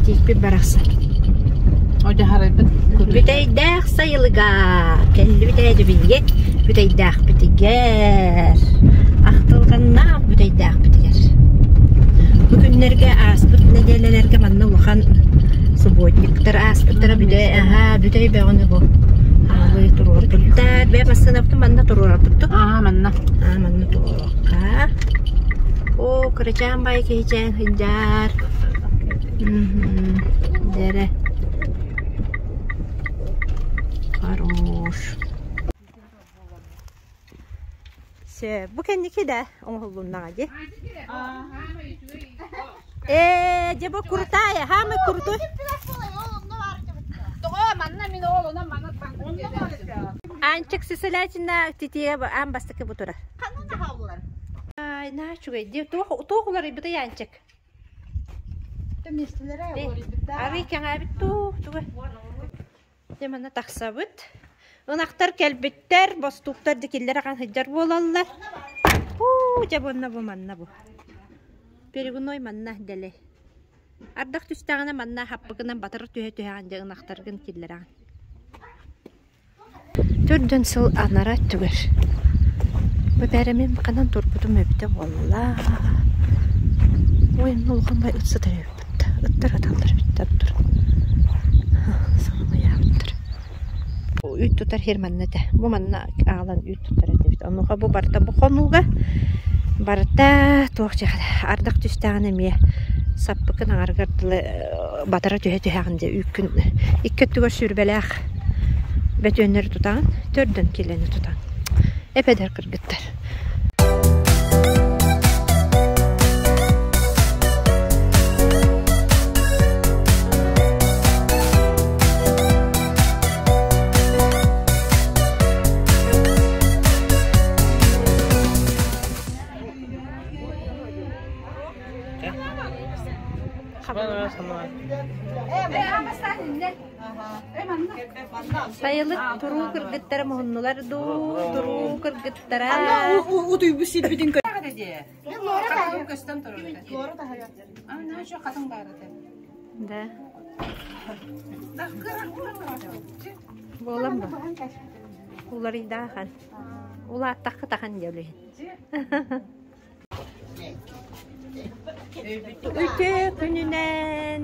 Титиикпит барахсан. Одьаһарайбыт. Бүтэйдээх сайылыга кэллибит ээ дьэ Бүтэйдээхпитигэр. Ахтылҕаннаах бүтэйдээхпитигэр. Бу күннэргэ ааспыт нэдиэлэлэргэ манна улахан субботниктар ааспыттара бүтэй аһаа бүтэй бөҕөнү бу аалыы туруорбуттар. Бэйэ массыынабытын манна туруорарбыттык. Аа манна. Аа манна туруоруохха. Оо кырачаан бай киһичээн сылдьар. Дэрэ. Хорош. Все, бу кэнники да оҥоһуллуннаҕа дии. Ээ, дьэ бу крутая, хаамай крутой. Аанчык сысылятина титиэ аан бастакы бу турар. Ай, наһаа үчүгэй дии. Туох туох уларыйбытай Аанчык? Арый кэҥээбит дуу, тугу? Дьэ манна тахсабыт. Ынахтар кэлбиттэр, бостууктар дикиллэр ахан сылдьар буолаллар. Уу, дьэ буонна бу манна бу. Перегной манна дэлэй. Ардах түстэҕинэ манна хаппыкынан батары түһэ-түһэҕин дьэ ынахтаргын киллэрэҕин. Төрдүн сыл анараа өттүгэр бу бээрэмин ханан турбутум эбитэ буолла. Ой, улахан бай ыт сытар эбиппит да. Ыттар ыталлар эбиттэр туран. Саҥалайаабыттар. Үүт тутар сир манна этэ. Бу манна аҕалан үүт тутар этибит. Онуоха бу барыта бу хонууга барыта туох дьэ ардах түстэҕинэ эмиэ саппыкын аҥарыгар дылы батара түһэ-түһэҕин дьэ үүккүн икки өттүгэр сүүрбэлээх бөтүөннэри тутаҕын, төрдөн килэни тутаҕын. Эп-эдэр кыргыттар. Сайылык туруу кыргыттара муһуннулар дуу, туруу кыргыттара. Утуйбут сирбитин Да. Буолан бу. Уларыйдаахан. Улааттахха тахан дьэ Үтүө күнүнэн,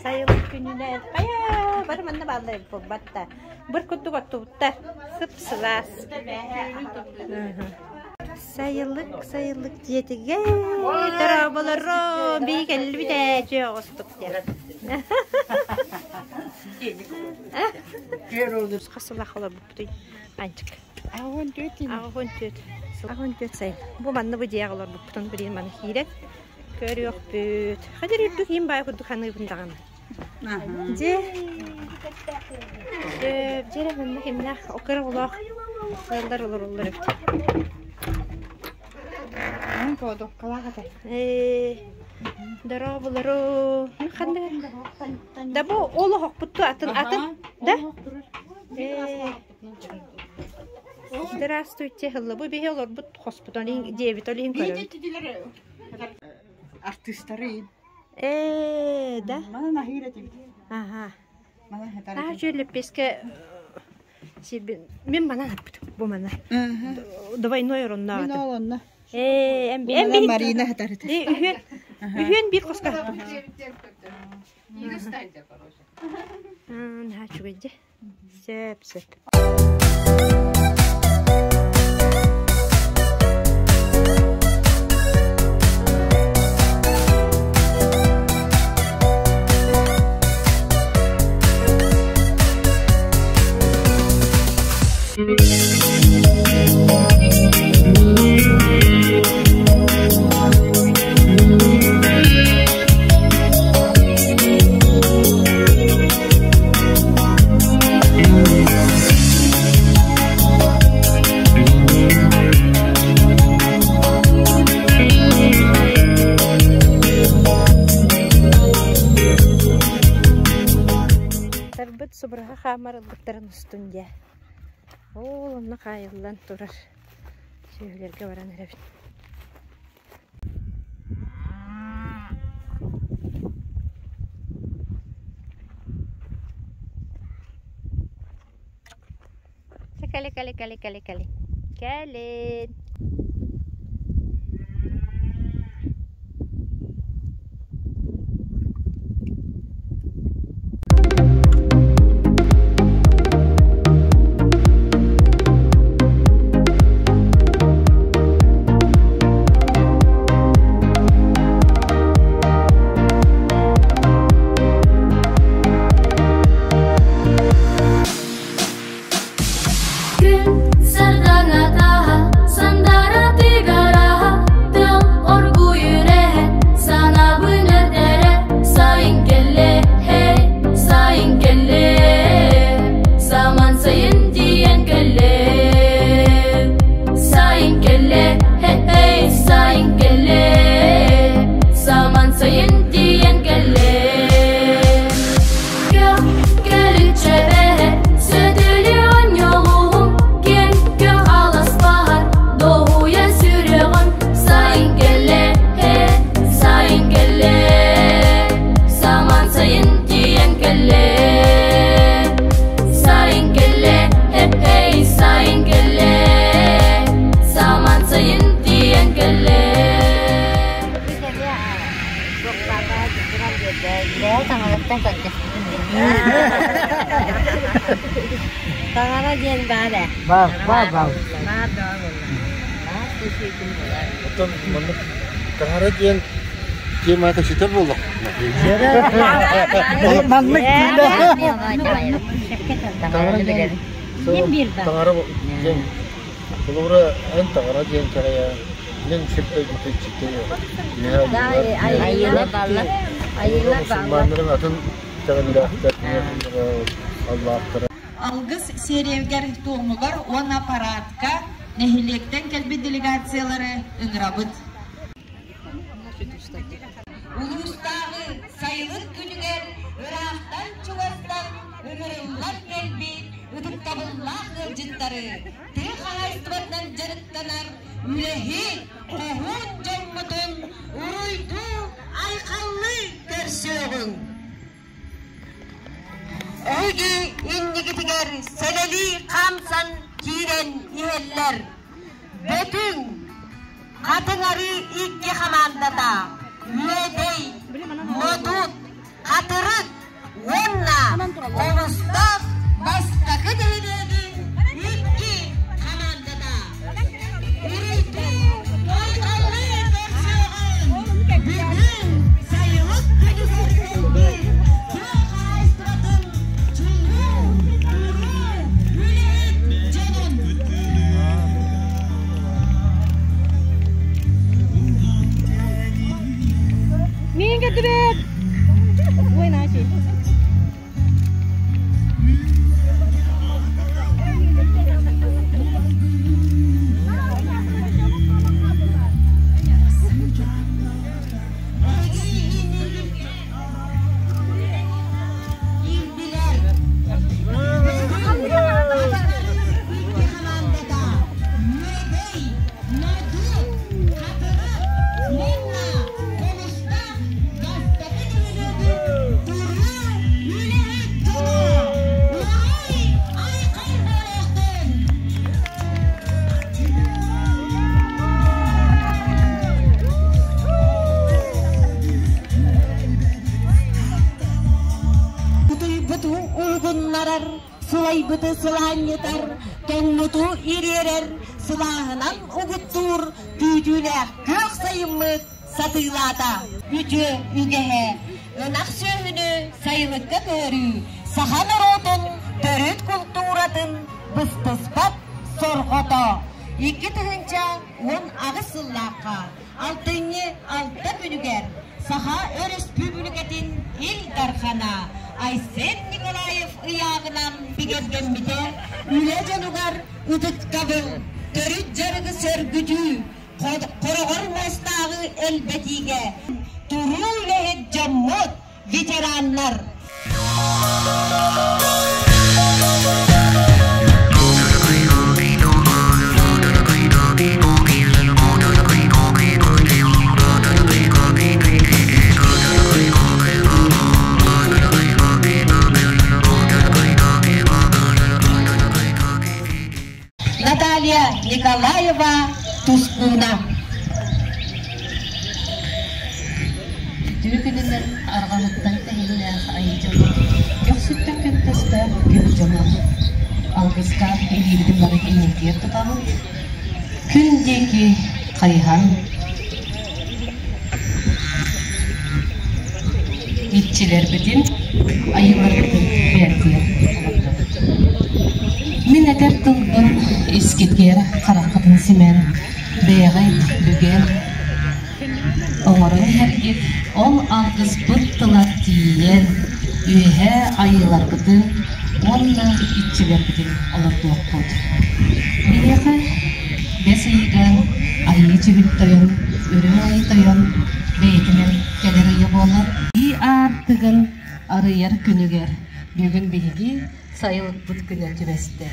сайылык күнүнэн хайа бары манна бааллар эбит буолбат да. Быр курдук оттубуттар. Сып-сылаас. Сайылык, сайылык дьиэтигэр дорооболорум, бии кэллибит ээ, дьиэ оҕустук диэн. Хас сыллаах олорбуппутуй, Анчык? 84 84. 84 сайын. Бу манна бу дьиэҕэ олорбуппутун билигин маны киирэн көрүөхпүт. Хадыр үрдүк иин баай курдук саныыбын даҕаны. Дьэ, дьэ манна кимнээх кыра оҕолоох ыаллар олороллор эбит. Ээ, дорооболору. Ханна? Да бу ол оһохпут атын атын да? Ээ. Здравствуйте, һыллыбы биһи олорбут хоспутун диэбит ол иһин көрөбүт. Артыыстары Ээ, да? Манан аһыыр этибит. Аха. Манан хатар Аа, үчүгэй лэппиэскэ сирбин мин манан аппытым бу мана. Двойной Мин оронноох ол онно. Ээ, эм Бу эм манан биһин Марина хатар этэ. Э, үһүөн үһүөн биир хоско аһаппыт. Наһаа үчүгэй дьэ. Сөп, сөп. Тарбыт субураха хаамар ылбыттарын устун дьэ. Ол онно хаайыллан турар сүөһүлэргэ баран эрэбит. Кэлэ кэлэ кэлэ кэлэ кэлэ. Кэлин. Күн сардаҥатаһа, сандара тыгараһа, тыл оргуйурэһэ, санаабын эрдэрэ, сайын кэллэ, hey, сайын кэллэ, саман сайын тиийэн кэллэ, сайын кэллэ, hey, hey, сайын кэллэ, саман сайын тиийэн кэллэ. Кэлүччэбэһэ, сөтөлү онньолуһум, киэҥ көх аласпаһар, доһуйа сүрэҕим, сайын кэллэ, hey, сайын кэллэ, саман сайын тиийэн кэллэ, сайын кэллэ, hey, hey, сайын кэллэ, саман сайын тиийэн кэллэ. Таҥараттан көрдөспүтүм. Таҥара диэн баар ээ. Баар, баар, баар. Баар да буолла. Баар түсүйтүн буолар. Оттон маннык таҥара диэн тема ситэр буоллах. Маннык дииллэ. Таҥара диэн Ким биир баар. Таҥара диэн холобура эн таҥара диэн кэрэйэ мин сирдэ бүтүччүтэ Айыылар бааллар. Айыылар бааллар. Мусульманнарын атын итэҕэллээхтэр Аллаахтара. Алгыс сиэригэр туомугар уонна парадка нэһилиэктэн кэлбит делегациялары ыҥырабыт. Улуустааҕы сайылык күнүгэр ыраахтан чугастан ыҥырыллан кэлбит ытыктабыллаах ыалдьыттары тыа хаһаайыстыбатынан дьарыктанар үлэһит, хоһуун дьоммутун уруйдуу, айхаллыы көрсүөҕүҥ. Эһиги иннигитигэр сэлэлии хаамсан киирэн иһэллэр. Бөтүҥ, Хатыҥ Арыы икки хамаандата, Үөдэй, Модут, Хатырык уонна Хомустаах бастакы нэһилиэгин икки хамаандата. Уруйдуу, айхаллыы көрсүөҕүҥ! Бүгүн сайылык күнүгэр кэлбит тыа хаһаайыстыбатын чулуу, туруу үлэһит дьонун. Миин кэлдибит. Ой, Наси. Киирдилэр. Икки хамаандата Үөдэй, Модут, Хатырык уонна Хомустаах бастакы нэһилиэгин туруу үлэһит дьоно уруй айхал буолуохтун! Утуйбуту уһугуннарар, сылайбыты сылаанньытар, тоҥмуту ириэрэр, сылааһынан угуттуур күүтүүлээх күөх сайыммыт сатыылаата. Үтүө үгэһэ, ынах сүөһүнү сайылыкка көһөрүү, саха норуотун төрүт култууратын быстыспат сорҕото. 2018 сыллаахха алтынньы алта күнүгэр Саха Өрөспүүбүлүкэтин Ил Дархана Айсен Николаев ыйааҕынан бигэргэммитэ үлэ дьонугар ытыктабыл, төрүт дьарыгы сөргүтүү, хороҕор муостааҕы элбэтиигэ туруу үлэһит дьоммут, ветераннар. Наталья Николаева Тускуна. Үтүө күнүнэн арҕаһыттан тэһиллээх айыы дьоно, көхсүттэн көнтөстөөх күн дьоно. Алгыстаах илиибитин бары иннибитигэр тутабыт. Күн диэки хайыһан иччилэрбитин, айыыларбытын бэйэтигэр олордобут. Мин этэр тылбын искитигэр хараххытын симэн, бэйэҕит бүгэн оҥорон иһэргит, ол алгыспыт тыла тиийэн, үөһээ айыыларбытын уонна иччилэрбитин олордуохпут. Биһиэхэ бэс ыйыгар Айыы Дьүһүн Тойон, Үрүҥ Айыы Тойон бэйэтинэн кэлэр ыйа буолар. Ии аартыгын арыйар күнүгэр бүгүн биһиги сайылыкпыт күнэ түбэстэ.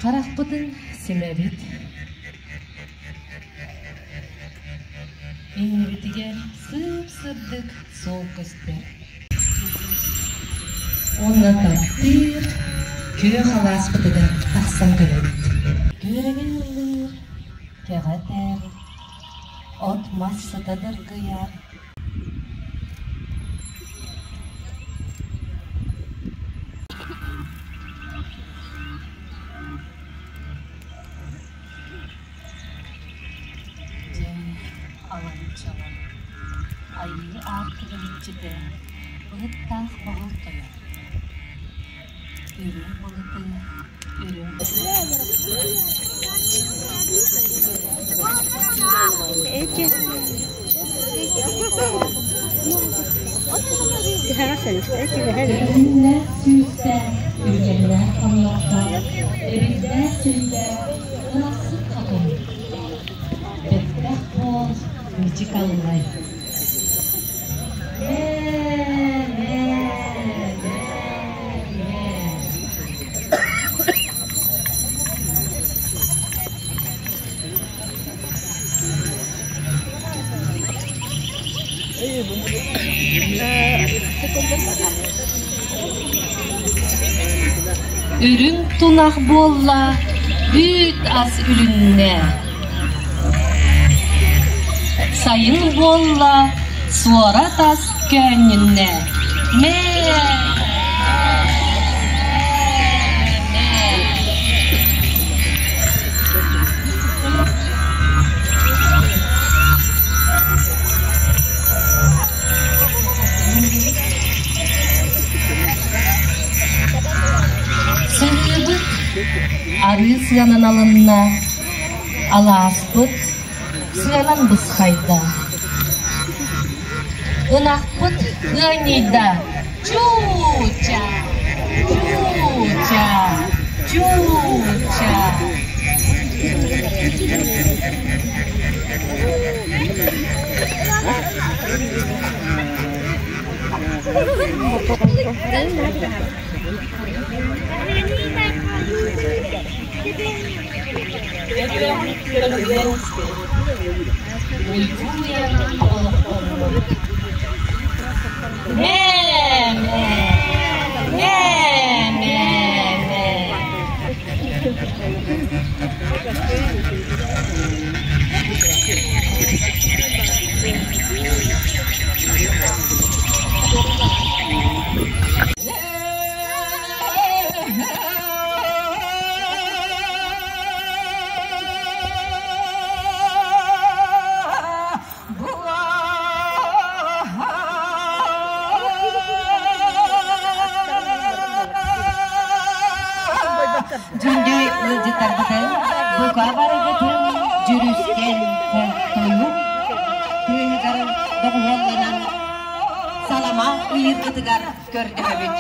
Харахпытын симэбит. Иннибитигэр сып-сырдык суол көстөр. Уонна таптыыр күөх алааспытыгар тахсан кэлэбит. Күөрэгэй ыллыыр, кэҕэ этэр, от-мас сыта дыргыйар. Дьэ, алан-чалан, айыы аартыгын иччитэ, быһыттаах баҕыл тойон. Үрүҥ былыты, үрүҥ Өрүннээх сүүстээх, үргэллээх хоннохтоох, эриллээх силлээх ынахсыт хотун. Бэттэх буол, мичик аллай. Мээ, мээ, мээ, мээ. Үрүҥ тунах буолла, үүт ас үлүннэ. Сайын буолла, суорат ас көөнньүннэ. Мээ! Сырыыбыт арыы сыанан алынна, алааспыт сыанан бысхайда. Ынахпыт ыанньыйда чууча, чууча, чууча. Дьүндү ыалдьыттарбытын бука барыгытын дьүрүскэн тойук тыаһыгар доҕуһуолланан салама ыйыыргытыгар көрдөһөбүт.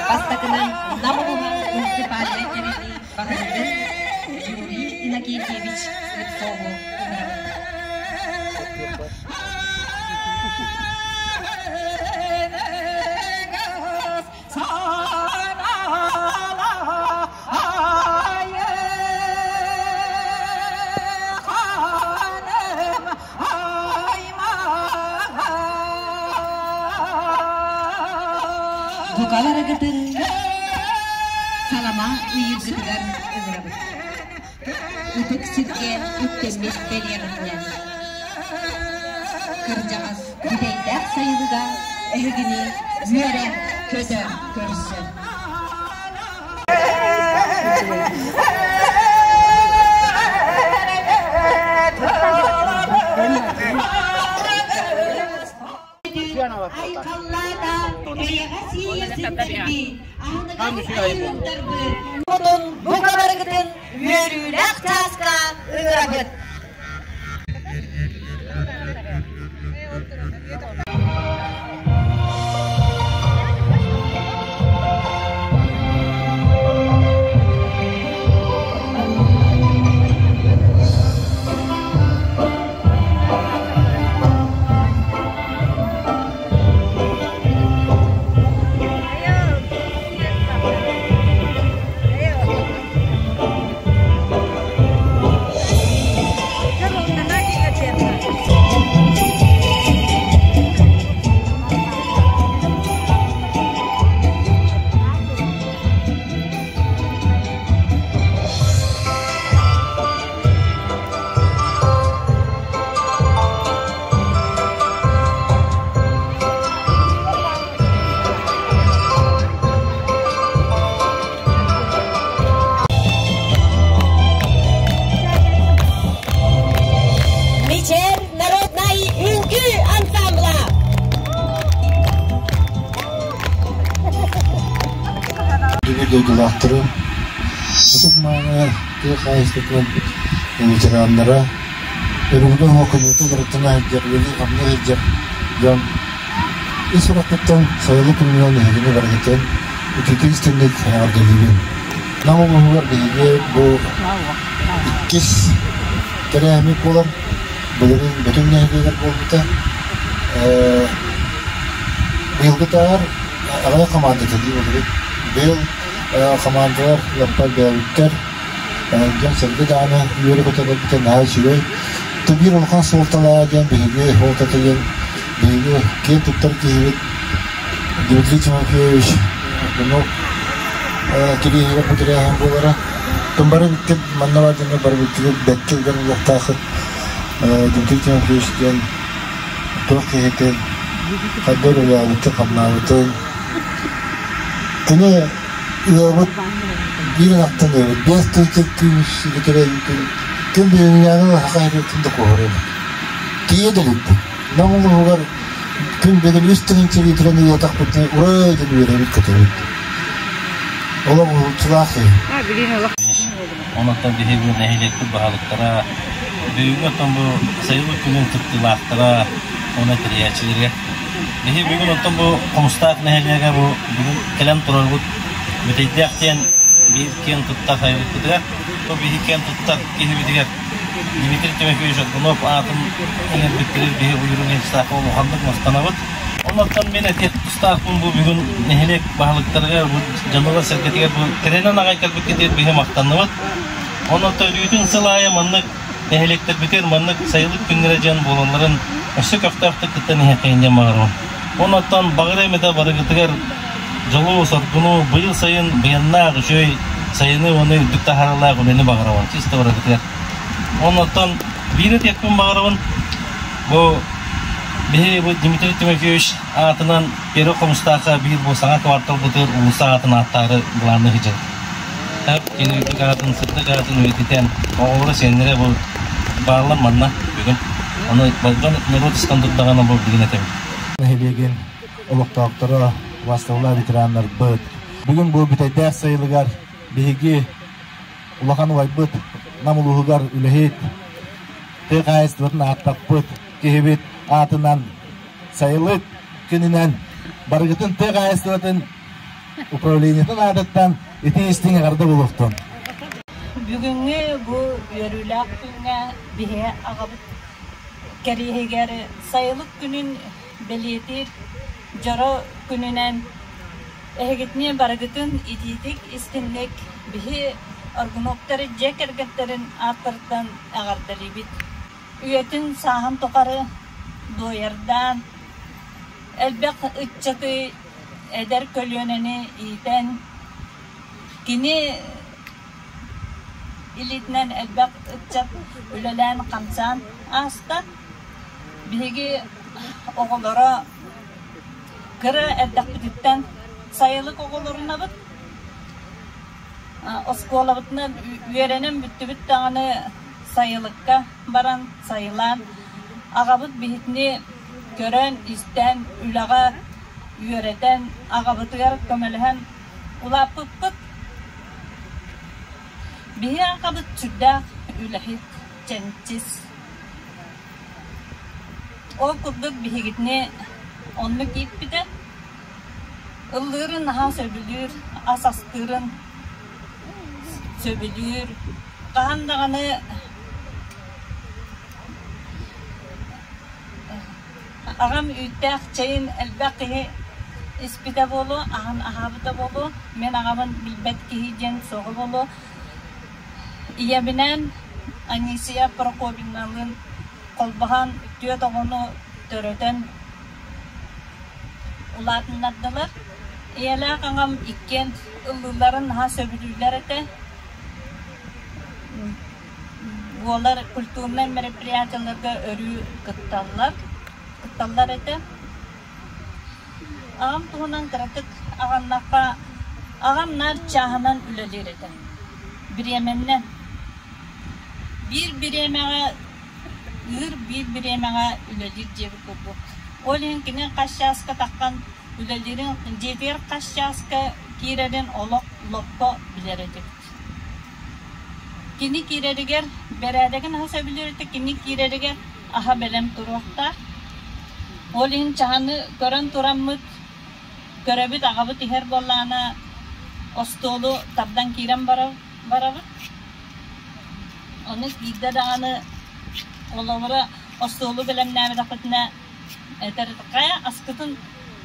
Бастакынан Нам улууһа муниципальнай тэриллии баһылыгын Юрий Иннокентьевич Слепцову ыҥырабыт. Бука барыгытын салама ыйыыргытыгар ыҥырабыт. Ытык сиргэ үктэммит бэлиэҕитинэн. Кырдьаҕас бүтэйдээх сайылыга эһигини үөрэ-көтө көрсөр. Айхаллаата эйэҕэ сиийэ аһыныгас айылларбыт. Мутун бу барыгытын үөрүүлээх чааска ыҥырабыт. Мичээр народнай үҥкүү ансамбла! Биир дойдулаахтарым, ытык-мааны тыа хаһаайыстыбатын ветераннара, өрүһүнэ уһуокунууту барытын сылдьар, үлэлии-хамныы сылдьар дьон ис сүрэхпиттэн сайылык күнүнэн эһигини барыгытын үтүөтүк истиҥник эҕэрдэлиибин. Нам улууһугар биһиги бу иккис тэрээһиммит буолар. Былырыын Бөтүҥ нэһилиэгэр буолбута. Быйылгытааҕар аҕыйах хамаандата дии былырыын. Быйыл хамаандалар лаппа элбээбиттэр. Дьон-сэргэ даҕаны үөрэ-көтө кэлбитэ наһаа үчүгэй. Биир улахан суолталааҕа диэн биһиги суолтата диэн биһиги киэн туттар киһибит Дмитрий Тимофеевич Аргунов кириэһигэр бу тэрээһин буолара. Бары бүттүк манна баар дьоннор бары бүттүк бэккэ билэн олохтооххут Дмитрий Тимофеевич диэн туох киһитин хайдах үлэлээбитин, хамнаабытын. Кини ыабыт биир ынахтан ыабыт 5 тыһыынча күүс бүтэрэн күн бүгүҥҥээҕи хаһыатын да куоһарабыт. Тиийэ да иликпит. Нам улууһугар күн бүгүн 3 тыһыынча литраны ыатахпытына ура диэн үөрэбит көтөбүт. Олох уһулуччулаах киһи. Онон биһиги нэһилиэкпит баһылыктара, бүгүҥҥү оттон бу сайылык күнүн кыттыылаахтара уонна тэрийээччилэргэ. Биһиги бүгүн оттон бу Хомустаах нэһилиэгэ бу бүгүн кэлэн турарбыт Бүтэйдээх диэн биир киэн туттар сайылыкпытыгар, бу биһи киэн туттар киһибитигэр Дмитрий Тимофеевич Аргунов аатын иҥэрбиттэрин биһи уйурун Ильичтаахха улаханнык махтанабыт. Оннуттан мин этиэх тустаахпын бу бүгүн нэһилиэк баһылыктарыгар, бу дьонугар-сэргэтигэр бу тэринэн аҕай кэлбиккитигэр биһи махтанныбыт. Оннуттан өрүүтүн сыл аайы маннык нэһилиэктэрбитигэр маннык сайылык күннэрэ дьон буолалларын өссө көхтөөхтүк кыттан иһиэххэйин диэн баҕарабын. Оннуттан баҕар эмэтэ барыгытыгар дьолу, соргуну, быйыл сайын быйаннаах үчүгэй сайыны уонна үрдүк таһаарыылаах үлэни баҕарабын чисто барыгытыгар. Оннуттан биир этиэхпин баҕарабын бу Биһи бу Дмитрий Тимофеевич аатынан Первый Хомустаахха биир бу саҥа кварталбытыгар уулусса аатын ааттаары былаанныы сылдьабыт. Кини үрдүк аатын, сырдык аатын үйэтитэн, оҕолоро, сиэннэрэ бу бааллар манна бүгүн. Ону дьон норуот истэн турдаҕына бу бүгүн этэбит. Нэһилиэгин олохтоохторо, убаастабыллаах ветераннарбыт. Бүгүн бу бүтэйдээх сайылыгар биһиги улахан убайбыт Нам улууһугар үлэһит, тыа хаһаайыстыбатын ааттаппыт киһибит аатынан сайылык күнүнэн барыгытын тыа хаһаайыстыбатын управлениетын аатыттан ити истиҥ эҕэрдэ буолуохтун. Бүгүҥҥү бу үөрүүлээх күҥҥэ биһи аҕабыт кэриэһигэр сайылык күнүн бэлиэтиир дьоро күнүнэн эһигитини барыгытын итиитик истинник биһи Аргуновтар дьиэ кэргэттэрин ааттарыттан эҕэрдэлиибит. Үйэтин сааһын тухары дуойардаан, элбэх ыччаты, эдэр көлүөнэни иитэн, Кини илиитинэн элбэх ыччат үлэлээн-хамсаан ааста. Биһиги оҕолоро кыра эрдэхпититтэн сайылык оҕолорунабыт. Оскуолабытынан үөрэнэн бүттүбүт даҕаны сайылыкка баран сайылаан аҕабыт биһитини көрөн-истэн үлэҕэ үөрэтэн аҕабытыгар көмөлөһөн улааппыппыт. Биһи аҕабыт сүрдээх үлэһит, чэнчис. Ол курдук биһигитини оннук ииппитэ. Ыллыырын наһаа сөбүлүүр, ас астыырын сөбүлүүр. Хаһан даҕаны аҕам үүттээх чэйин элбэх киһи испитэ буолуо, аһын аһаабыта буолуо. Мин аҕабын билбэт киһи диэн суоҕа буолуо. Ийэбинээн Анисия Прокопьевналыын холбоһон түөрт оҕону төрөтөн улаатыннардылар. Ийэлээх аҕам иккиэн ыллыылларын наһаа сөбүлүүллэр этэ. Буолар культурнай мероприятиеларга өрүү кытталлар, кытталлар этэ. Аҕам туһунан кыратык аҕыннахха, аҕам наар чааһынан үлэлиир этэ. Бириэмэннэн. Биир бириэмэҕэ ыыр, биир бириэмэҕэ үлэлиир диэбит курдук. Ол иһин кини хас чааска таххан үлэлиирин, дьиэтигэр хас чааска киирэрин олох лоппо билэр этибит. Кини киирэригэр бэрээдэгин аһа сөбүлүүр этэ, кини киирэригэр аһа бэлэм туруохтаах. Ол иһин чаһаны көрөн тураммыт, көрөбүт, аҕабыт иһэр буоллаҕына остуолу тардан киирэн барабыт. Ону биирдэ даҕаны холобура остуолу бэлэмнээбэтэхпитинэ этэр хайа аскытын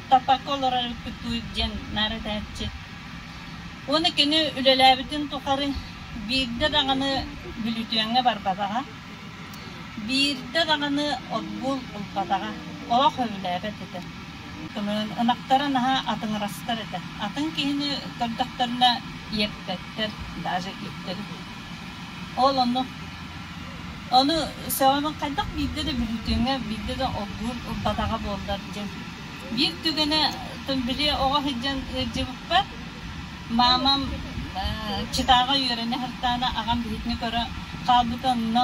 таппакка олорор эбиппит дуу диэн наар этээччи. Уонна кини үлэлээбитин тухары биирдэ даҕаны бүлүтүөҥҥэ барбатаҕа, биирдэ даҕаны отгул ылбатаҕа, олох сөбүлээбэт этэ. Ынахтара наһаа атыҥырастар этэ. Атын киһини көрдөхтөрүнэ иэппэттэр, даже иттэрин. Ол ону ону сөҕөбүн хайдах биирдэ да бүлүтүөҥҥэ, биирдэ да отгул ылбатаҕа буоллар диэн. Биир түгэнэ били оҕо сылдьан ыалдьыбыппар маамам Читаҕа үөрэнэ сыртаана аҕам биһигини көрө хаалбыта онно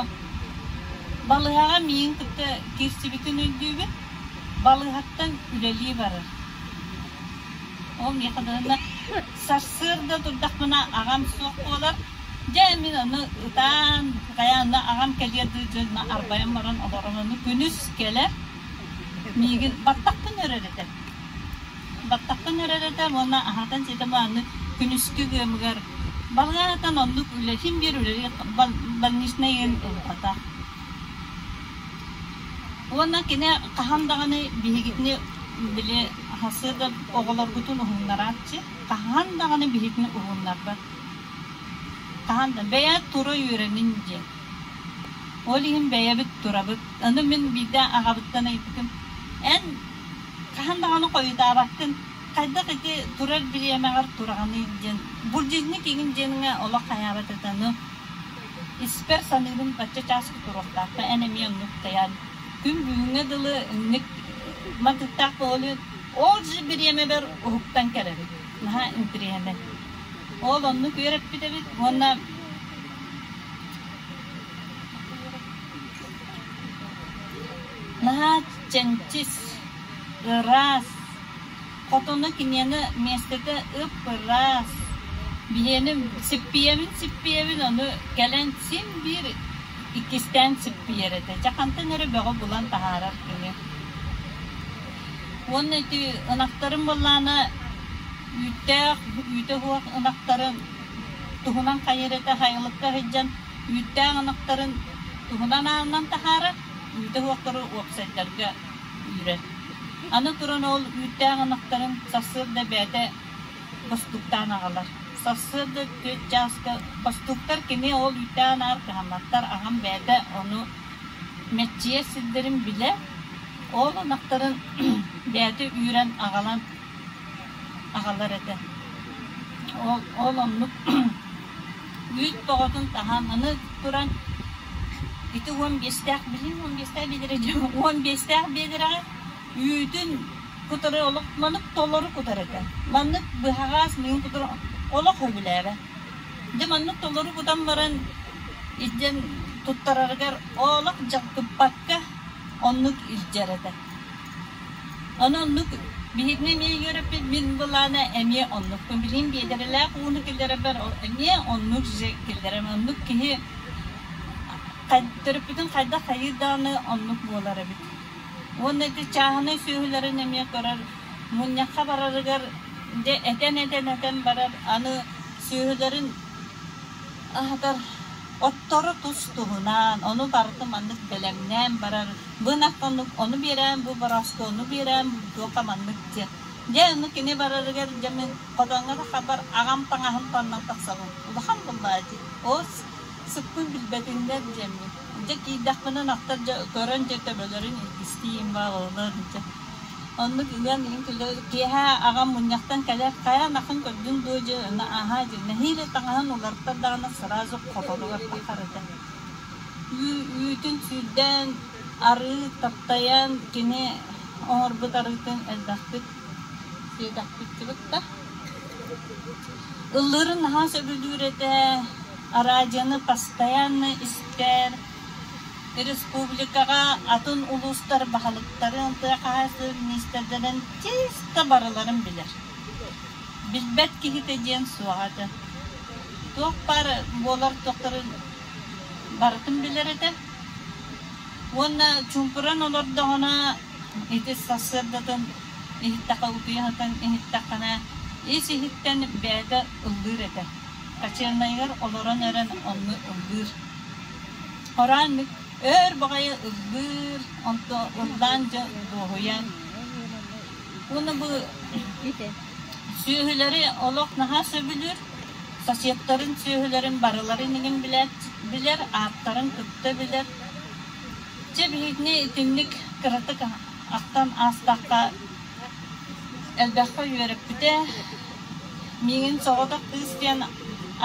балыыһаҕа миигин кытта киирсибитин өйдүүбүн. Балыыһаттан үлэлии барар. Ол миэхэ даҕаны сарсыарда турдахпына аҕам суох буолар. Дьэ мин ону ытаан хайаан да аҕам кэлиэр дуу дьон арбайан баран олорон ону күнүс кэлэр Миигин баттахпын өрөр этэ. Баттахпын өрөр этэ уонна аһатан сиэтэ бааны күнүскү ыамыгар балыыһатан оннук үлэтин биэр үлэлии больничнай ыам ылбата. Уонна кини хаһан даҕаны биһигитини били сарсыарда оҕолоргутун уһуннарааччы, хаһан даҕаны биһигини уһуннарбат. Хаһан да бэйэ тура үөрэнин диэн. Ол иһин бэйэбит турабыт. Ону мин биирдэ аҕабыттан ыйыппытым, эн хаһан даҕаны хойутаабаккын, хайдах ити турар бириэмэҕэр тураҕыный диэн. Будильник игин диэҥҥэ олох хайаабат этэ. Ону испэр саныыбын бачча чааска туруохтаахха эн эмиэ оннук тайаан. Күн бүгүҥҥэ дылы инник матыктаах буолуо ол же бириэмэбэр уһуктан кэлэбин. Наһаа интэриэһинэй. Ол оннук үөрэппит эбит уонна Наһаа чэнчис, ыраас, хотоно киниэнэ миэстэтэ ып-ыраас. Биһиэнэ сиппийэбин-сиппийэбин ону кэлэн син биир иккистээн сиппийэр этэ. Дьэ хантан эрэ бөҕө булан таһаарар кини. Уонна ити ынахтарым буоллаҕына үүттээх, үүтэ суох ынахтарын туһунан хайыр этэ сайылыкка сылдьан үүттээх ынахтарын туһунан аанынан таһаарар, үүтэ суохтары уопсайдарга үүрэр. Аны туран ол үүттээх ынахтарын сарсыарда бэйэтэ бостууктаан аҕалар. Сарсыарда түөрт чааска бостууктар кини ол үүттээх ынаҕар кыһамматтар, аҕам бэйэтэ ону мэччийэр сирдэрин билэ, ол ынахтарын бэйэтэ үүрэн аҕалан аҕалар этэ. Ол, ол оннук үүт тоҕотун таһан аны туран ити 15-тээх билин 15-тээх биэдэрэ 15-тээх биэдэрэҕэ үүтүн кутары олох маннык толору кутар этэ. Маннык быһаҕас миин кутары олох сөбүлээбэт. Дьэ маннык толору кутан баран илдьэн туттарарыгар олох дьалкыппакка оннук илдьэр этэ. Ону оннук биһигини эмиэ үөрэппит мин былаана эмиэ оннукпун. Билигин биэдэрэлээх ууну киллэрэрбэр эмиэ оннук же киллэрэр. Оннук киһи төрөппүтүн хайдах хайыыр даҕаны оннук буолар эбит. Уонна ити чааһынай сүөһүлэрин эмиэ көрөр, мунньахха барарыгар дьэ этэн-этэн-этэн барар, аны сүөһүлэрин аһатар оттору тус-туһунан, ону барытын маннык бэлэмнээн барар, бу ынах оннук ону биэрээн, бу борооску ону биэрээн, туохха маннык диэн. Дьэ ону кини барарыгар дьэ мин хотоҥҥо таххарбар аҕам таҥаһын таҥнан тахсабын. Улахан буоллаа дии. Оо сыппын билбэтиннэр диэммин. Дьэ киирдэхпинэ ынахтар дьэ көрөн дьэ төбөлөрүн илгистиим баа оҕолор дьэ. Оннук ыан иһин киэһэ аҕам мунньахтан кэлэр хайа ынахын көрдүҥ дуо дьэ аһаа дьэ нэһиилэ таҥаһын уларыттар даҕаны сразу хотонугар тахар этэ. Үүтүн сүүрдэн арыы таптайан кини оҥорбут арыытын элбэхтик сиэтэхпит да. Ыллыырын наһаа сөбүлүүр этэ, араадьыйаны постоянно истэр, республикаҕа атын улуустар баһылыктарын, тыа хаһаайыстыбатын миниистирдэрин чисто барыларын билэр. Билбэт киһитэ диэн суоҕа этэ. Туох баар буолар туохтарын барытын билэр этэ. Уонна чуумпуран олордоҕуна ити сарсыардатын иһиттэххэ утуйа сытан иһиттэххинэ ис-иһиттэн бэйэтэ ыллыыр этэ. Хачыаннайыгар олорон эрэн онно ыллыыр. Хороон өр баҕайы ыллыыр, онто ыллаан дьэ дуоһуйан. Уонна бу сүөһүлэри олох наһаа сөбүлүүр. Соседтарын сүөһүлэрин барыларын иҥин билэр, ааттарын кытта билэр. Чэ биһигини итинник кыратык ахтан аастахха элбэххэ үөрэппитэ. Миигин соҕотох кыыс диэн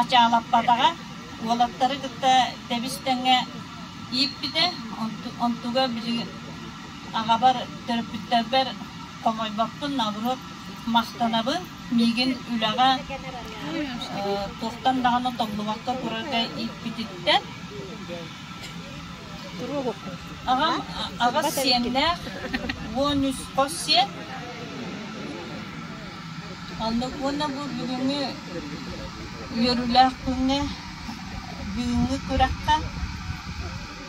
ачаалаппатаҕа, уолаттары кытта тэбис-тэҥҥэ ииппитэ. Онтуга билигин аҕабар, төрөппүттэрбэр хомойбоппун, наоборот махтанабын. Миигин үлэҕэ туохтан даҕаны толлубакка турарга ииппититтэн. Аҕам аҕыс сиэннээх, 13 хос сиэн. Оннук уонна бу бүгүҥҥү үөрүүлээх күҥҥэ, бүгүҥҥү күрэххэ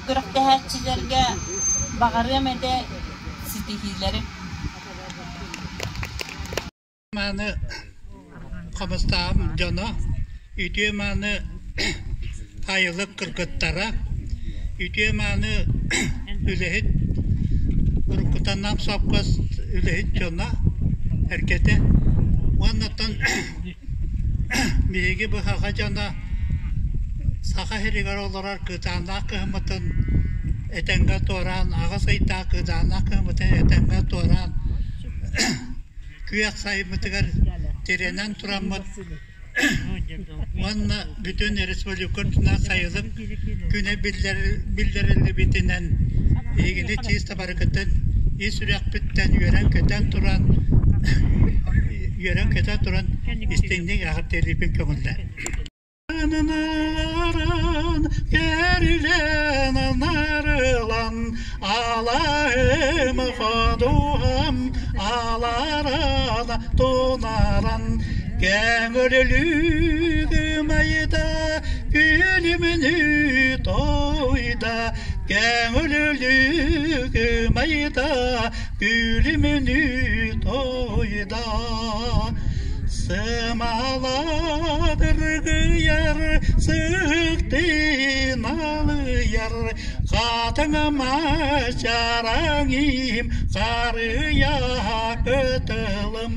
күрэхтэһээччилэргэ баҕарыам этэ ситиһиилэри. Мааны Хабыстаҕым дьоно, үтүө-мааны айылык кыргыттара, үтүө-мааны үлэһит уруккутан Нам сопхуос үлэһит дьоно, эргэтэ уоннаттан биһиги быһаҕа дьоно Саха сиригэр олорор кытаанах кыһыммытын этэҥҥэ туораан, аҕыс ыйдаах кытаанах кыһыммытын этэҥҥэ туораан күөх сайыммытыгар тирэнэн тураммыт уонна бүтүн республика үрдүнэн сайылык күнэ биллэриллибитинэн биһигини чисто барыгытын ис сүрэхпиттэн үөрэн-көтөн туран үөрэн-көтөн туран истиҥник эҕэрдэлиибин көҥүллээ. Анаран, кэрилэн анарылан, алаһым ходуһам аларана тунаран, кэҥөлөлүгүм айда, күлүмүнү тойда, кэҥөлөлүгүм айда, күлүмүнү тойда. Сымаладыргыйар, сыһыктын алыйар, хатыҥыма чараҥым, харыйа кытылым.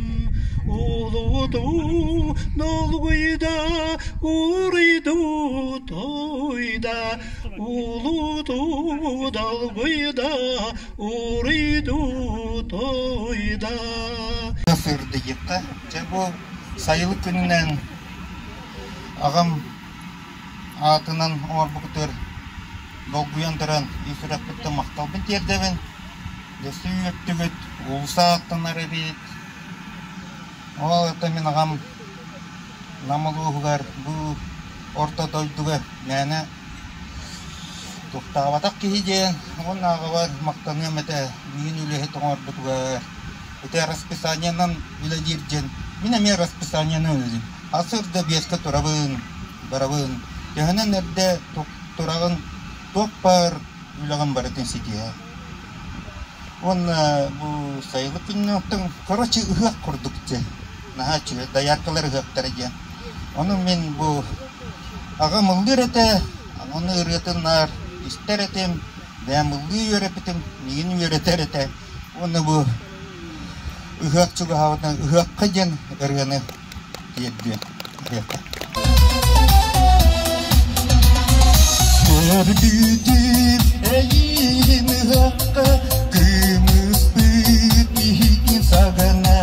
Улуду долгуйда, уруйду тойда, улуду долгуйда, уруйду тойда. Сырдыйыкка, дьэ бу сайылык күнүнэн Аҕам аатынан оҥорбуккутугар долгуйан туран ис сүрэхпиттэн махталбын тиэрдэбин. Өссө үөртүгүт, уулусса ааттанар эбит. Ол это мин аҕам Нам улууһугар бу орто дойдуга мээнэ Туохтаабатах киһи диэн уонна аҕабар махтаныам этэ миигин үлэһит оҥорбутугар. Ити расписаниенан үлэлиир диэн мин эмиэ расписаниенан үлэлиим. Сарсыарда биэскэ турабын, барабын. Төһөнөн эрдэ тураҕын туох баар үлэҕин барытын ситиһэ. Уонна бу сайылык күннээхтэн короче ыһыах курдук дьэ наһаа үчүгэй дояркалар ыһыахтара диэн. Ону мин бу аҕам ыллыыр этэ, ону ырыатын наар истэр этим, бэйэм ыллыы үөрэппитим, миигин үөрэтэр этэ. Уонна бу ыһыах чугаһаабытынан ыһыахха диэн ырыаны тиэрдиэм ыһыахха. Көрбүтүм эйиигин ыһыахха кымыспыт иһитин саҕана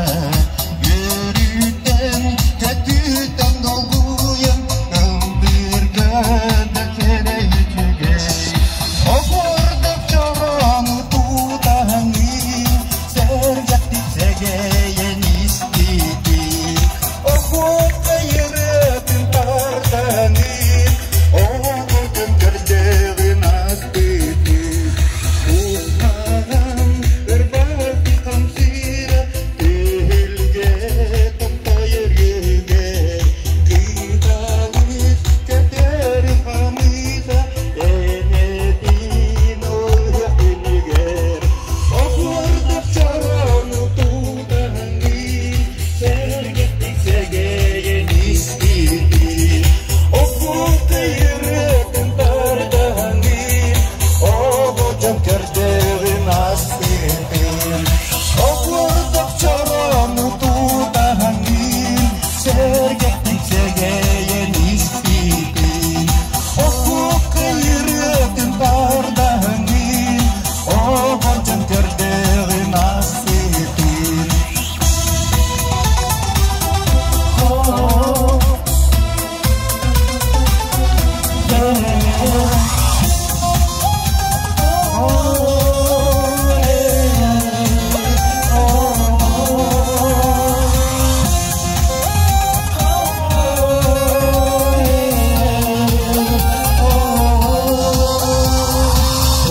үөрүүтэн көтүүтэн долгуйан ыллыырга да кэрэ үчүгэй оһуордах чорону тутаһаҥыы сэргэхтик сэгэйэн иститии Охуотка ырыатын тартаҥын, оҕотун көрдөҕүн астытыы. Уһаҕан ырбаахы хамсыыра, түһүлгэ тохтойор үөһүгэр, кыыталыс көтөр хамыыта, энэтин ыһыах күнүгэр. Оһуордах чорону тутаҥын, Сэргэхтик сэгэйэн истибит, Окуопка ырыатын тардаһаҥын, Оҕо дьон көрдөҕүн астыытын. Окуордах чорону тутаһаҥын, Сэргэхтик сэгэйэн истибит, Окуопка ырыатын тардаһаҥын, Оҕо дьон көрдөҕүн астыытын.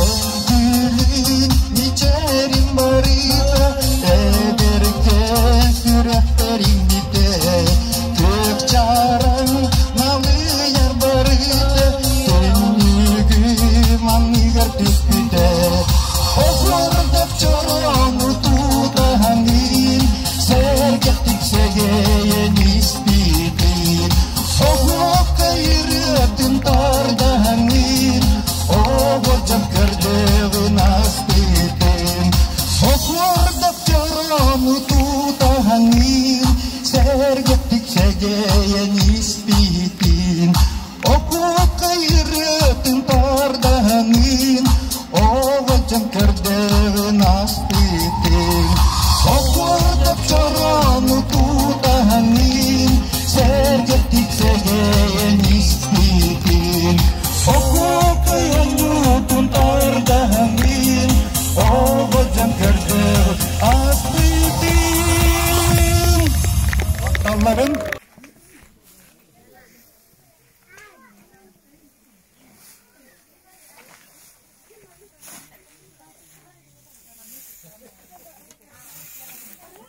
Күлүн мичээрин барыта эдэргэ сүрэхтэриҥмитэ күөх чараҥ налыйар барыта түннүгүм анныгар түспүтэ оһуордах чороҥу тутаһаҥын сэргэхтик сэгэйэн испитин оһуокка ырыатын тардаһаҥын оҕолдьон көрдөҕүн астытын Оһуордах чорону тутаһаҥын сэргэхтик сэгэйэн испитин Окуопка ырыатын тардаһаҥын оҕолдьон көрдөҕүн астытын Оһуордах чорону тутаһаҥын сэргэхтик сэгэйэн испитин Окуопка оонньуутун тардаһаҥын оҕолдьон көрдөҕүн астытын Талларын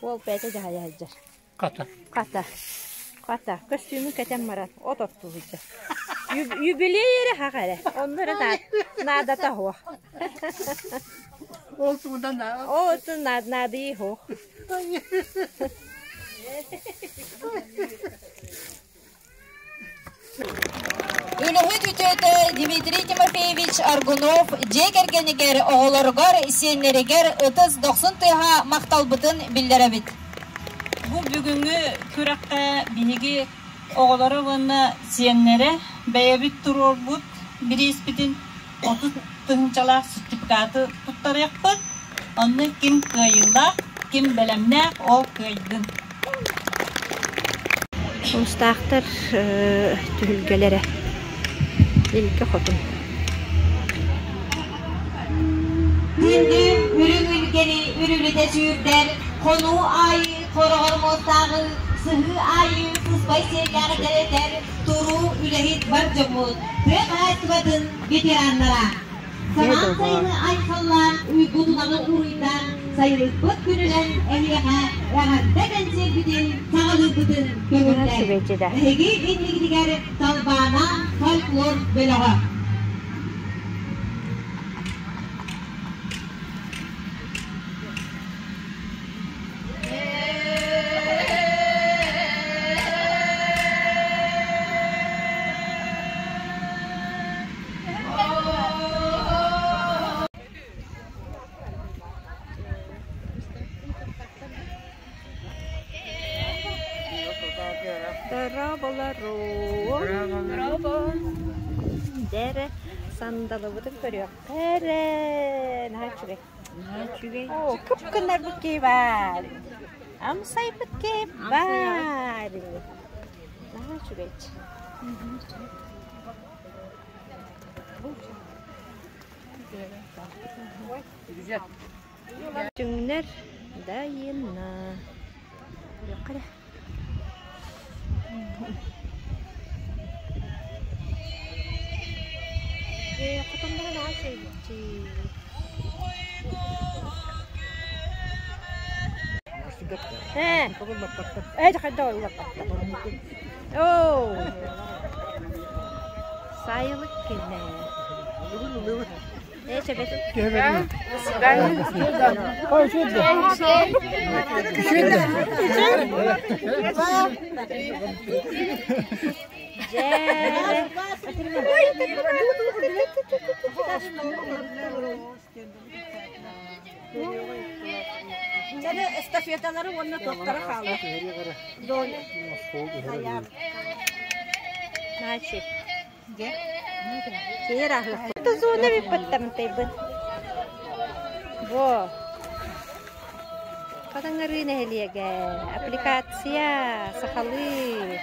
Уол бэйэтэ дьаһайа сылдьар. Хата. Хата. Хата. Көстүүмүн кэтэн баран от оттуу сылдьар. Юбилей эрэ хах эрэ. Онно эрэ наадата суох. Ол тугунан Ол наадыйыы суох. Үлэһит үтүөтэ Дмитрий Тимофеевич Аргунов дьиэ кэргэнигэр, оҕолоругар, сиэннэригэр ытыс дохсун тыаһа махталбытын биллэрэбит. Бу бүгүҥҥү күрэххэ биһиги оҕолоро уонна сиэннэрэ бэйэбит туруорбут бирииспитин 30 тыһыынчалаах сертификаты туттарыахпыт. Онно ким кыайыылаах, ким бэлэмнээх, ол кыайдын. Хомустаахтар түһүлгэлэрэ Илгэ Хотун. Күндү үрүҥ илгэни үрүлүтэ сүүрдэр, хонуу аайы хороҕор муостааҕы, сыһыы аайы сыспай сиэллээҕи дэлэтэр туруу үлэһит бар дьоммут, тыа хаһаайыстыбатын ветераннара. Самаан сайыны айхаллаан, уйгу-тунаҕы уруйдаан, сайылыкпыт күнүнэн эһиэхэ эҕэрдэ кэнсиэрбитин саҕалыырбытын көҥүллээн. Эһиги иннигитигэр Талбаана фольклор бөлөҕө. Дьэ эрэ, сандалыбытын көрүөххэ эрэ. Наһаа үчүгэй. Наһаа үчүгэй. Оо, кып-кынарбыт киһи баар. Амсайбыт киһи баар. Наһаа үчүгэй. Түҥнэр дайына. Көрүөххэ эрэ. Ээ, хотонноро наһаа үчүгэй. Ээ, ээ, хайдах улаппаттар. Оо, сайылык кэллэ. Ээ, сөбөт. Дьэ. Дьэ, эстафеталары уонна туохтара хаалар. Начи. Киэр аһыахпыт. Зона бүппэттэмтайбын. Во. Хатаҥарыы нэһилиэгэ. Аппликация сахалыы.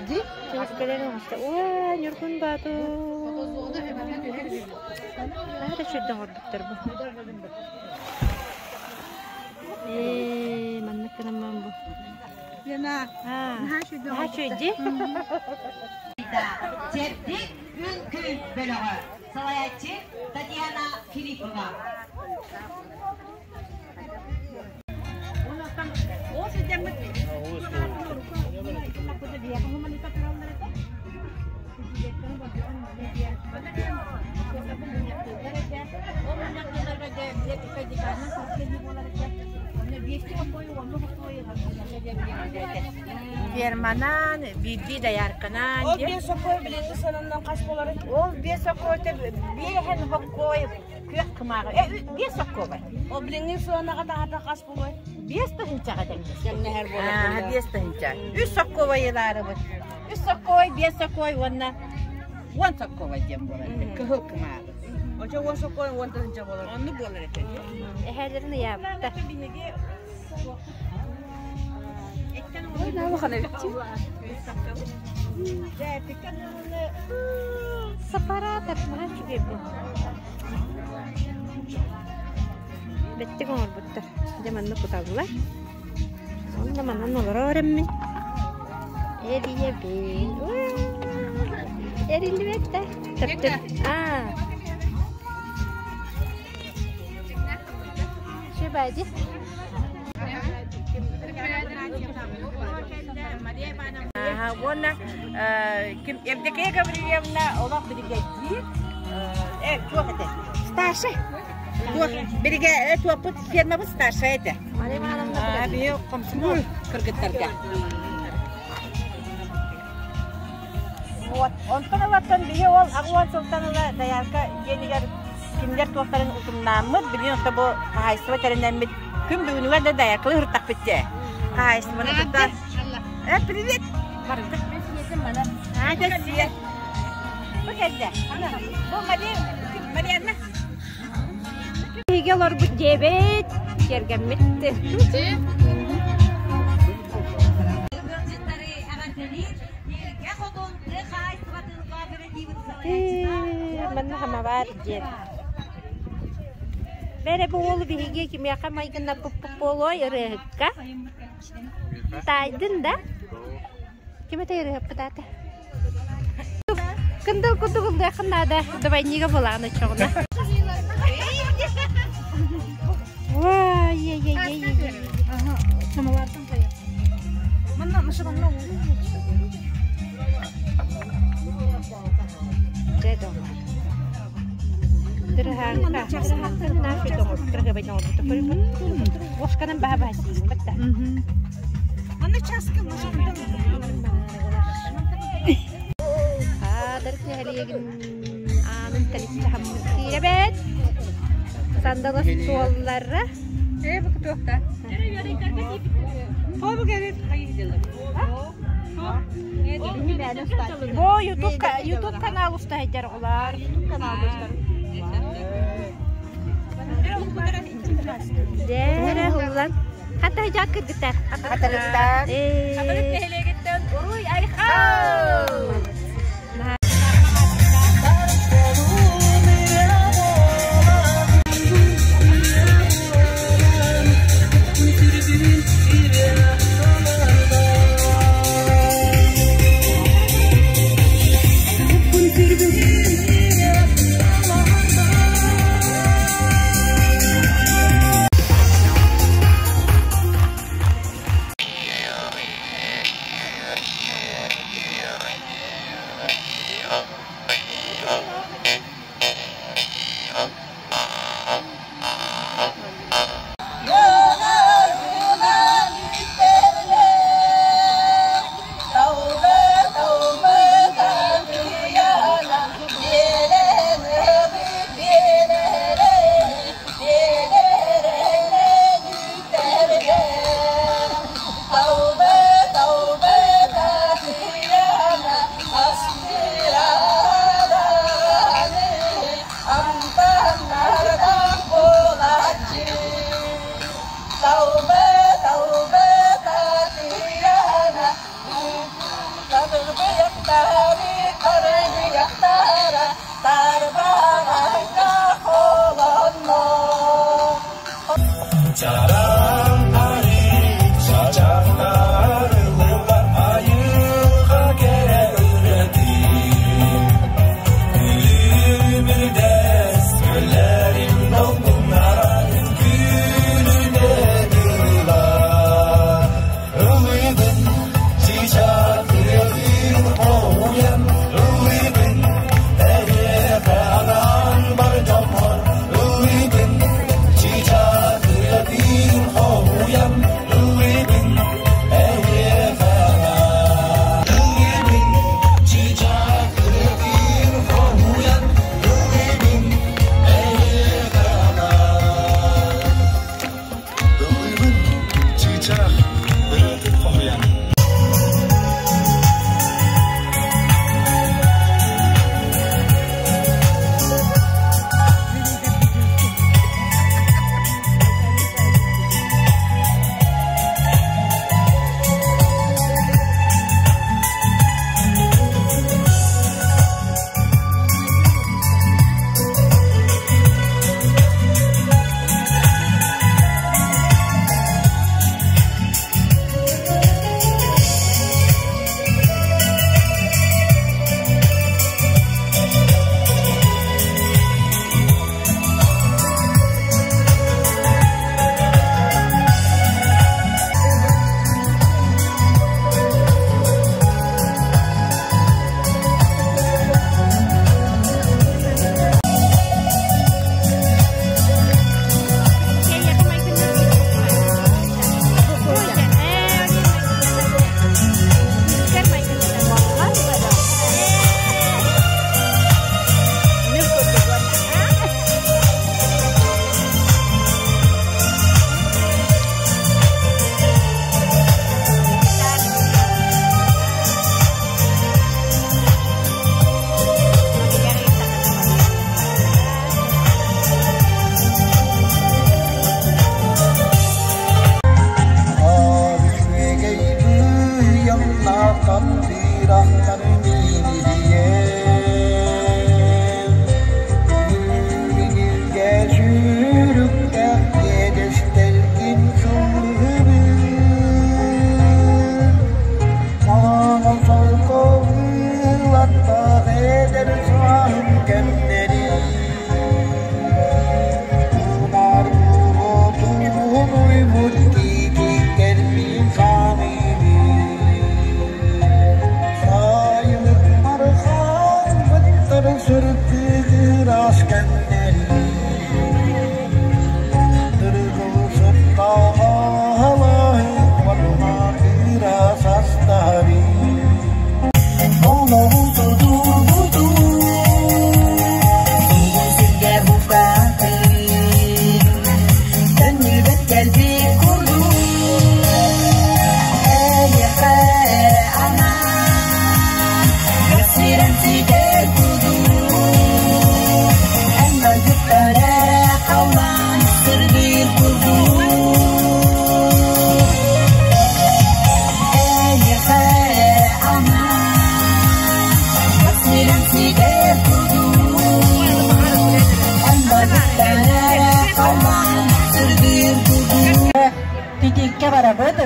Түһүлгэлэр оҥосто. Уа, Ньургун Баатыр. Наһаа да үчүгэй оҥорбуттар бу. Ээ, маннык гынаммын бу. Наһаа үчүгэй дии. Чэбдик үҥкүү бөлөҕө. Салайааччы Татьяна Филиппова. Ферманан, биирдии доярканан. Ол биэс сокуой билиҥҥи сыананан хас буоларый? Ол биэс сокуойта биэһэн хоккуой күөх кымааҕы. Э, биэс сокуобай. Ол билиҥҥи сыанаҕа таһата хас буолуой? Биэс тыһыынчаҕа тэҥнэс. Тэҥнэһэр буолар. Аа, биэс тыһыынча. Үс сокуобай ылаарыбыт. Үс сокуой, биэс сокуой уонна уон сокуобай диэн буолар. Кыһыл кымааҕы. Очо уон сокуой уон тыһыынча буолар. Оннук буолар этэ. Эһээлэрин ыйаабыттар. Сапараатар наһаа үчүгэй бу. Бэттик оҥорбуттар. Дьэ манна куталлар. Онно манан олорор эммин. Эрийэбин. Эриллибэт да. Төптөр. Аа. Шибади. Уонна ким Евдокия Гаврильевна олох биригэдьиир э туох этэ старшай туох биригэ туоппут фермабыт старшай этэ биһи комсомол кыргыттарга вот онтон ылаттан биһи ол аҕуон сылтан ыла доярка диэнигэр кинилэр туохтарын утумнааммыт билигин ото бу хаһаайыстыба тэринэммит күн бүгүнүгэр да дояркалыы сырыттахпыт дии хаһаайыстыбаны кытта э привет А, дэ Бу кэллэ. Бу Марианна. Биһиги олорбут дьиэбит, киэргэммит. Манна хамабаар диэн. Бэрэ бу уолу биһиги кимиэхэ майгыннаппыппыт буолуой ырыаһыкка? Таайдын да? Ким этэ ырыаһыппыт аата? Кындыл курдук ыллыаххын наада, двойнига буолаҕын оччоҕуна. Ой, ей, ей, ей, ей. Дьэ доҕор. Дырыһааҥка. Ложканан баһа-баһа сиигин батта. Хаадыр нэһилиэгин аанын тэличчэ хаммыт киирэбэт. Сандала суоллара. Ээ, бу туохта? Бу YouTube, YouTube канал устайдар оҕолор. YouTube канал Дээрэ хуллан. Хата жак кыргыттар. Хатырыктар. Хатырык нэһилиэгиттэн уруй айхал!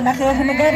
Ынах ыаһыныгар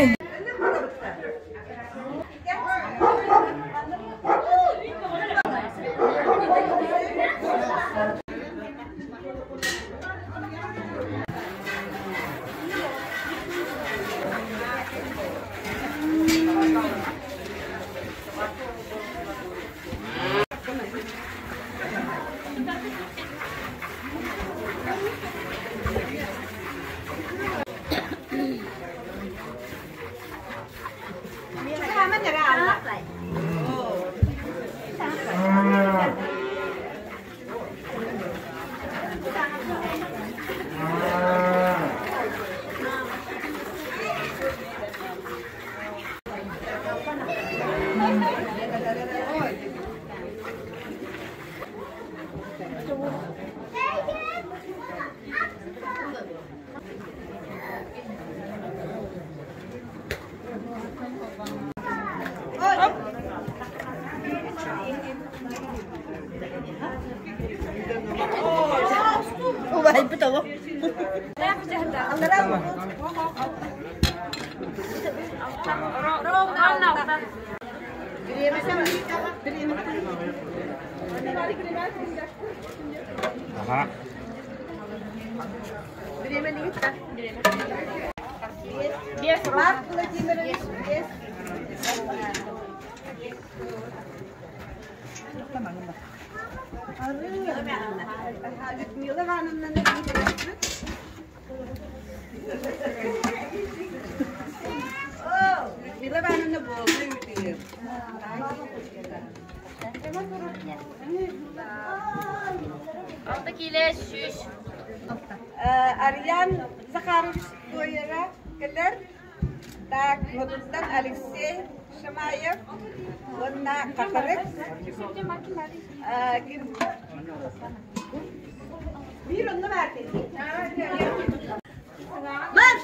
Убайбыт олох. Ага. Марк Владимирович, Людмила Ивановна Людмила Ивановна буолду Алта килэ сүүс. Арьян Захарович Туойара кэлэр. Так, Модуттан Алексей Шамаев уонна Хатырык. Биир онно баар Марш!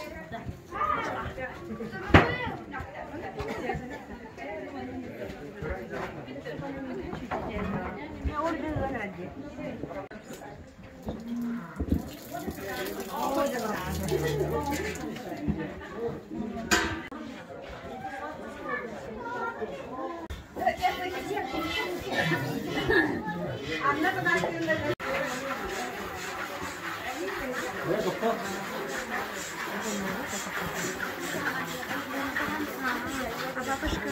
А бабушка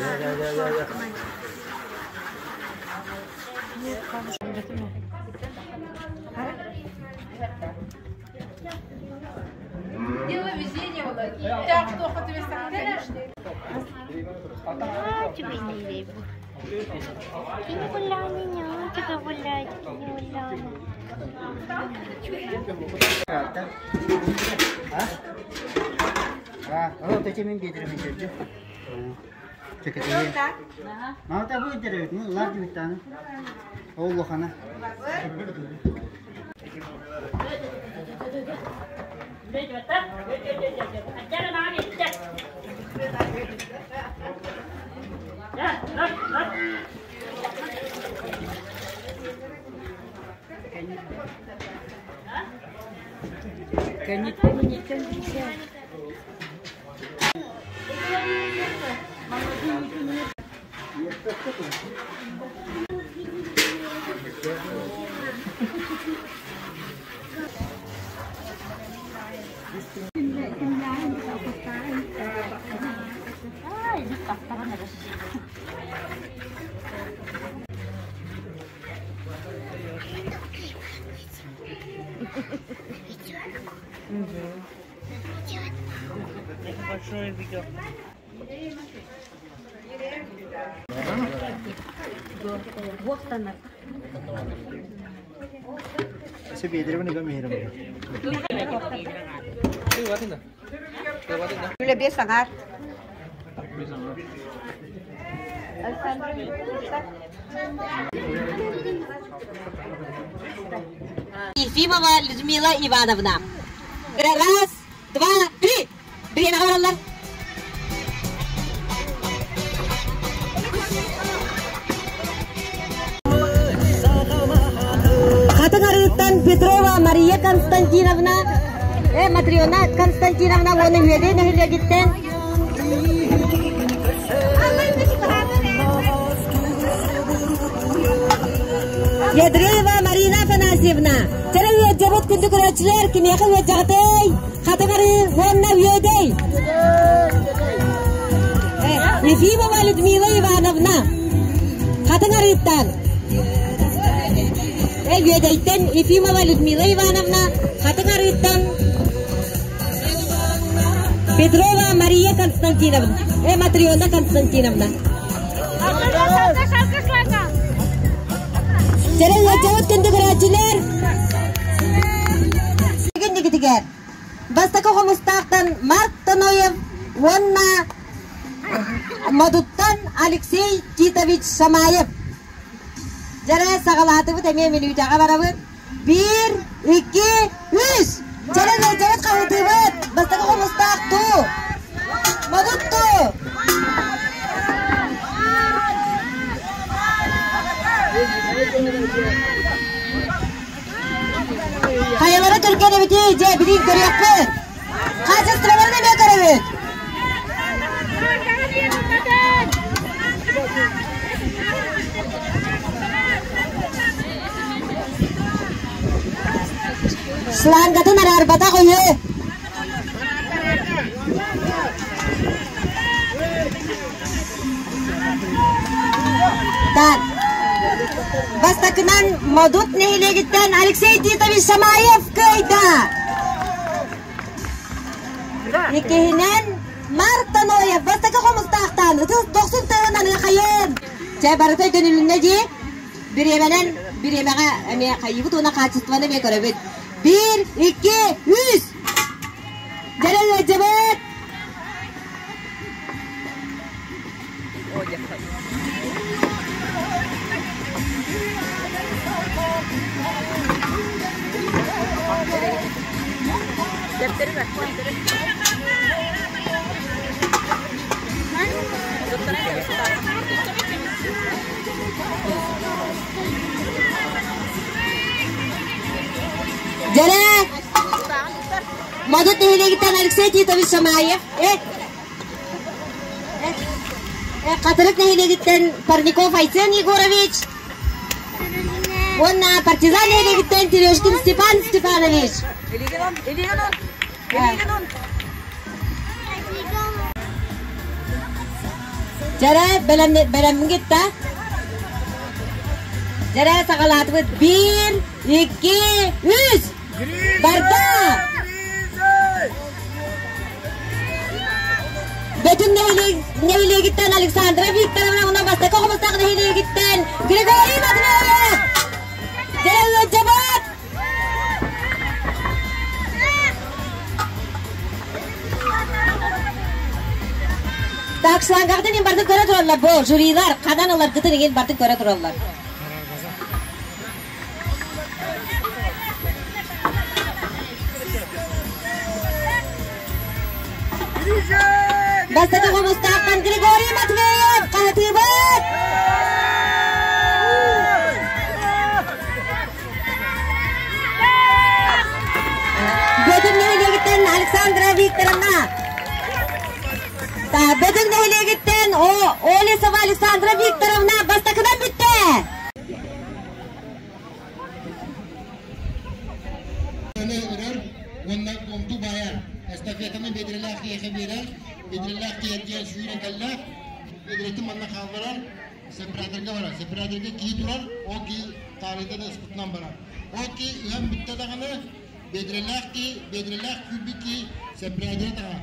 Нет, бабушка. Дело везения было. Так, что хотели конечно. А, тебе не лейбу. Кини гуляни, не тебе гулять, кини гуляни. А, вот эти мен бедрами держи. Мата бу деревит, ну лар дибиттаны. Оллохана. Большое видео. Үлэ бес аңар. Ефимова Людмила Ивановна. Раз, два, три. Время говоралар. Хатын арыттан Петрова Мария Константиновна, Матриона Константиновна оны үөдэ нэһилиэгиттэн Ядреева Марина Афанасьевна. Чара үөддьэбит күндү көрөөччүлэр кимиэхэ үөддьэҕитэй? Хатыгары уонна үөдэй. Ефимова Людмила Ивановна. Хатыҥ арыыттан. Үөдэйтэн Ефимова Людмила Ивановна Хатыҥ арыыттан Петрова Мария Константиновна, Матриона Константиновна. Чэрэ ыалдьабыт күндү көрөөччүлэр! Күндүгүтүгэр бастакы хомустаахтан Марк Тоноев уонна Модуттан Алексей Титович Шамаев. Дьэрэ саҕалаатыбыт эмиэ мүнүүтэҕэ барабыт. Биир, икки, үс! Чэрэ ыалдьабыт хаһыытыыбыт! Бастакы хомустаах туу! Модут туу! Хайалара түргэн эбитий, дьэ, билин көрүөхпүт. Хаачыстыбаларын эмиэ көрөбүт. Шлангатын араарбатах үһү. Так. Бастакынан Модут нэһилиэгиттэн Алексей Титович Шамаев кыайда. Иккиһинэн Марк Тоноев бастакы хомустаахтаан ытыс дохсун тыһынан ыхайын. Чэ, барыта өйдөнүлүннэ дии. Бириэмэнэн бириэмэҕэ эмиэ хайыыбыт уонна хаачыстыбаны эмиэ көрөбүт. Биир, икки, үс! Дьэрэ ыалдьыбыт! Дьэрэ! Модут нэһилиэгиттэн Алексей Титович Шамаев, Хатырык нэһилиэгиттэн Парников Айсен Егорович уонна Партизан нэһилиэгиттэн Терешкин Степан Степанович. Дьэрэ бэлэмҥит да? Дьэрэ саҕалаатыбыт. Биир, икки, үс! Барда! Бөтүн нэһилиэгиттэн Александра Викторовна уонна Бастакы Хомустаах нэһилиэгиттэн Григорий Матвеев! Дьэ, ыалдьабыт! Так, шлангаҕытын иһин бардын көрө тураллар бу, жюрилар ханан ыларгытын иһин бардын көрө тураллар. Бастакы хомустаахтан Григорий Матвеев хаһытыыбыт! Бөтүҥ нэһилиэгиттэн Александра Викторовна. Бөтүҥ нэһилиэгиттэн Олесова Александра Викторовна бастакынан бүттэ! Өрөр уонна онту баайар. Эстафетаны бедрэлээх киһиэхэ биэрэр, бедрэлээх киһи сүүрэн кэллэ, бедрэтин манна хаалларар, сепараторга барар. Сепараторга киһи турар, ол киһи таарыйда да ыспытынан барар. Ол киһи ыһан бүттэ даҕаны, бедрэлээх киһи, бедрэлээх күүрбүт киһи сепараторы таһар.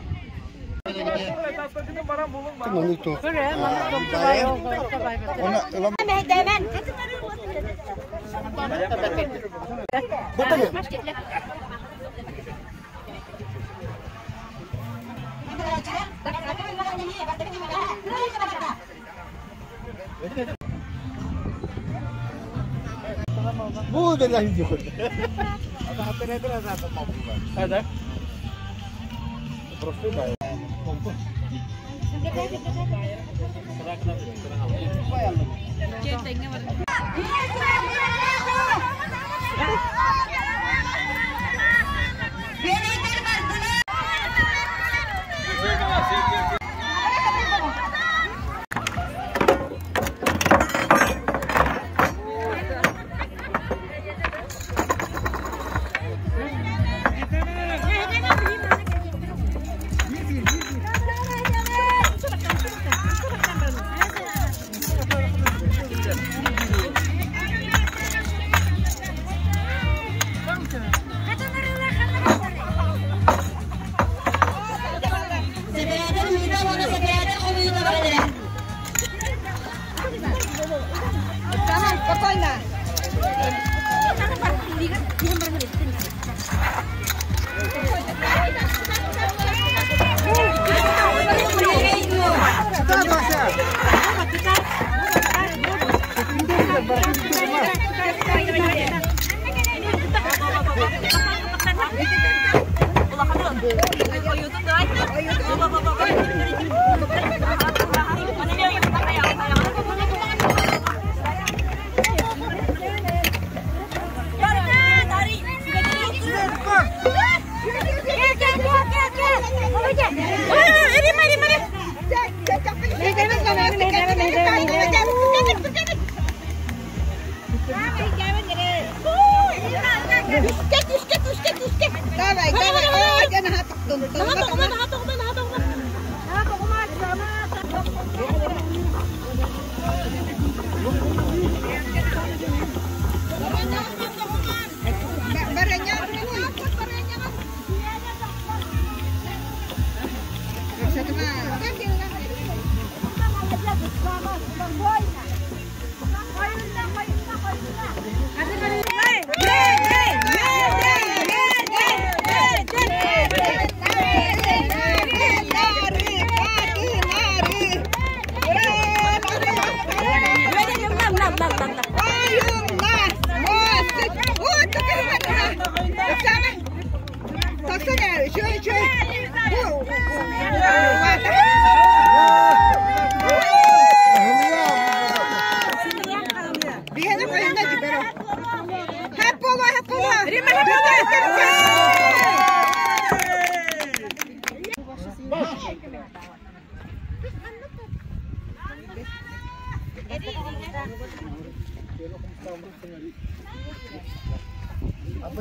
Бу Давай, давай,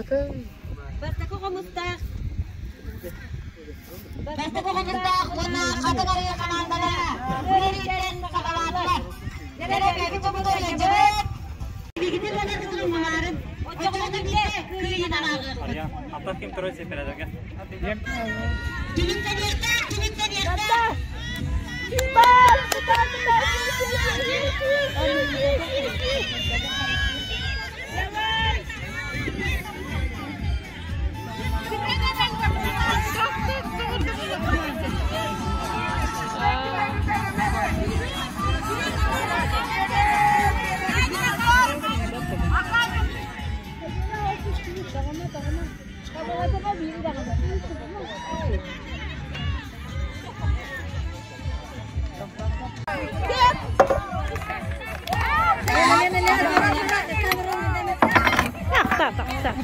Бастакы хомустаах Бастакы хомустаах уонна хатыҥ арыы хамаандалара үлэлииртэн саҕалаатылар. Дьэ, чобуту ыалдьыбыт. Билигитин бараргытын умнумаарын, оччоҕуна биирдэ кыайыынан ааҕыахпыт. Түмүктэниэхтээх, түмүктэниэхтээх! Так, так, так.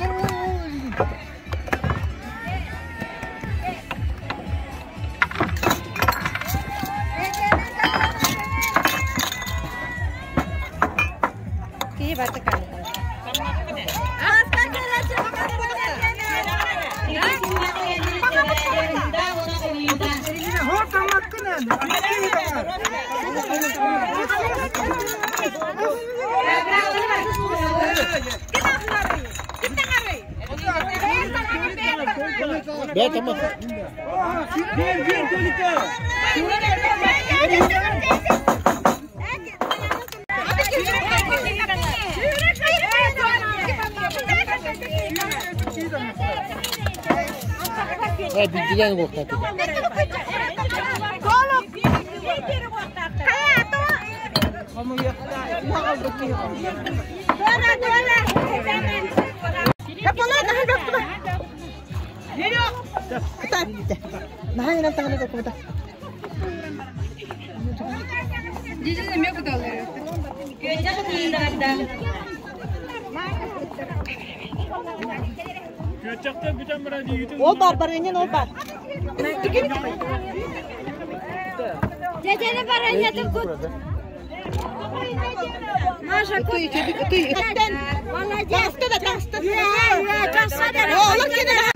Киһи барда Ол бар, барынен ол бар. Дедені баранятын кут. Маша, кут. Молодец. Таста да, таста. Таста да. Олар кene.